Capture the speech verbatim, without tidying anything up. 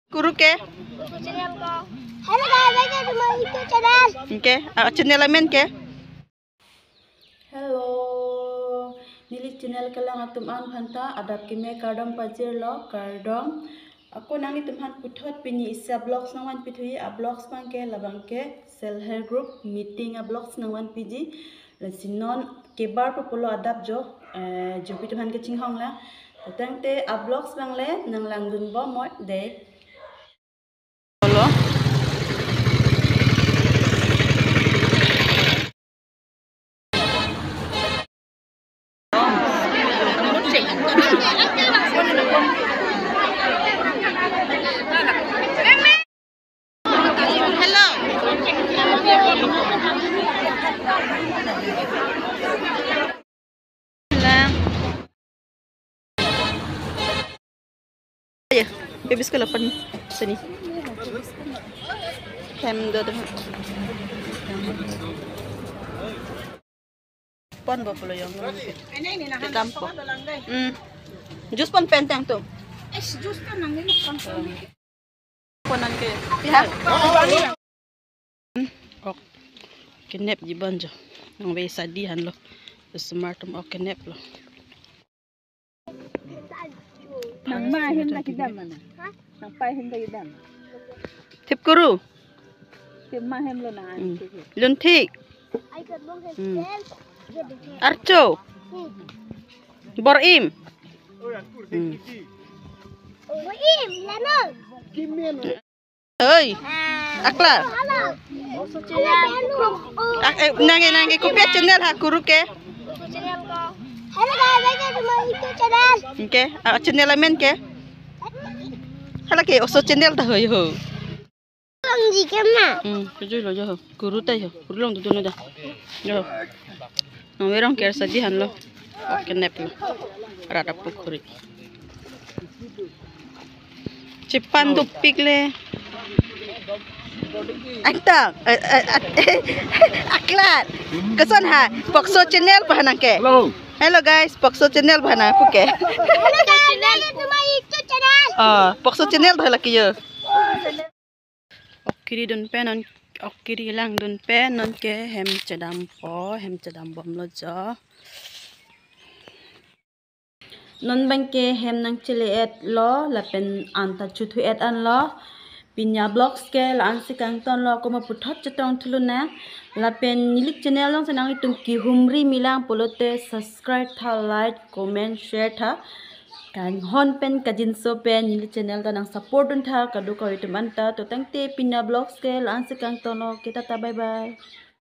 Kuru ke? Hello guys, welcome to my YouTube channel. Okay, ah, channel amen ke? Hello, neli channel kelang atum an aphanta adap keme kardom pajirlo, kardom. Ako nanglitum aphan puthot pini isi a-vlogs nangvanpithuji, a-vlogs abang ke labang ke self help group meeting a-vlogs nangvanpiji. Lasi non kebar po pulo adap jo, eh, jopi atum aphan kachinghon lang. Tangte a-vlogs abang le nanglangdunbom dei. Hello. Hello. Ya, baby sekolah pon sini. Hem do do. Pon bo pulo yong. Kedam po. Hmm. Jus pon pen tang tu. Es jus kan nang ini kan. Pon nang ke. Ya. Ok. Kenep ji bon jo. Nangve sadi han lo. Smart tum ok kenep lo. Nangma hem ta kedam mana? Nangpai hem ta kedam. Thip kuru. Thip ma hem lo na. Hmm. Lun thik. Hmm. Archo. Bor-im. Hmm. Bor-im, lano. Oi, akla. Ak-, eh, nang, nang, kopi a-channel ha kuru ke? Hello guys, welcome to my YouTube channel. Okay, ah, channel amen ke? Hala ke, oso channel ta hoi ho. Langji ke ma? Hmm, kejui lo jo ho. Kuru ta ho. Kuru long tu tu na da. Jo. Nangverong ke sadi han lo. Ok kenep lo. Rada pukhuri. Chepan dopik le. Akta, eh, eh, eh, aklat. Koson ha, Pokso channel pa nang ke. Hello. Hello guys, Pokso channel pa nang pu ke. Hello guys, welcome to my YouTube channel. Ah, Pokso channel pa lagi yo. Ok kiri dun pen non, ok kiri langdun pen non ke hem chedampo, hem chedambomlo jo. Non abang ke hem nangchele-et lo, lapen anta chuthu-et an lo. Pini a-vlogs ke la-an si kangton lo, komat puthot chetong thulonang. Lapen neli channel jongsi nanglitum kehumri milang pulote subscribe tha, like, comment, share tha. Kanghon pen kajinso pen neli channel ta nang support dun tha, kadokave atum anta. To tangte pini a-vlogs ke la-an si kangton lo, ke tata, bye bye.